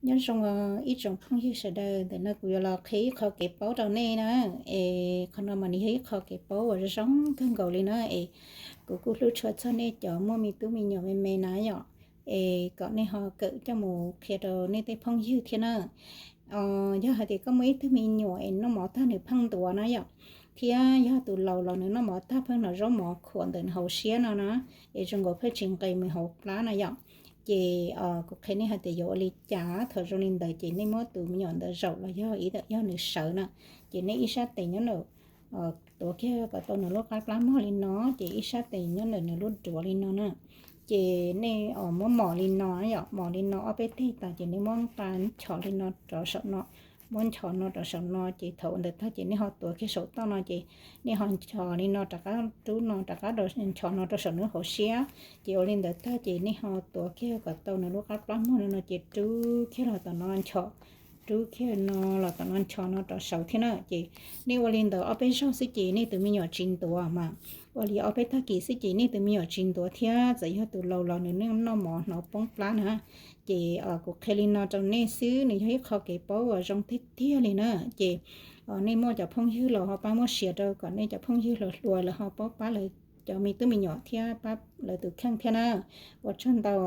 Nyob zoo ib tsoom phooj ywg sawv daws, ntawm no kuv yuav los qhia ib qho kev paub rau nej na. Es qhov no mas nws yog ib qho kev paub uas zoo kawg nkaus li na. Es kuv kuj hlub tshua txog nej cov muaj me tub me nyuam me me na yom. Es kom nej ho kawm coj mus qhia rau nej tej phooj ywg thiab na. Yog hais tias koj muaj ib tug me nyuam es noj mov tag nws pheej ntuav na yom, thiab yog tus laus los nws noj mov tag pheej hnov zaub mov khuam ntawm nws hauv siab no na, es zoo nkaus pheej tsis nqis mus hauv plab na yom, ces kuv qhia nej hais tias yuav ua li cas. Thaum zoo li ntawd ces nej muab tus me nyuam ntawd zaum los yog ib yam yog nws sawv na, ces nej ib sab tes nyob ntawm, tuav kiag kom tau nws lub qab plab mog li no, ces ib sab tes nyob ntawm nws lub duav li no na. Ces nej muab mos li no yom, mos li no ob peb teg tas ces nej muab nqa nchos li no rau saum no, muab nchos no rau saum no, ces thaum ntawd tag ces nej ho tuav kiag saum toj no ces nej ho nchos li no rov qab rub no rov qab nchos no rau saum nws hauv siab. Ces ua li ntawd tag ces nej ho tuav kiag kom tau nws lub qab plab mog li no ces rub kiag los tom no nchos, rub kiag no los tom no nchos no rau saum thiab na. Ces nej ua li ntawd ob peb zaug xwb ces nej tus me nyuam tsis ntuav mas, ua li ob peb tag kis xwb ces nej tus me nyuam tsis ntuav thiab txawm yog tus laus los nws noj mov hnov poob plab na. Ces kuv qhia li no rau nej xwb, nws yog ib qho kev paub uas zoo tiag tiag li na. Ces nej muaj cov phooj ywg los ho pab muab share rau kom nej cov phooj ywg hluas hluas lawv ho paub pab lawv cov me tub me nyuam thiab pab lawv tus kheej thiab na. Ua tsaug ntau.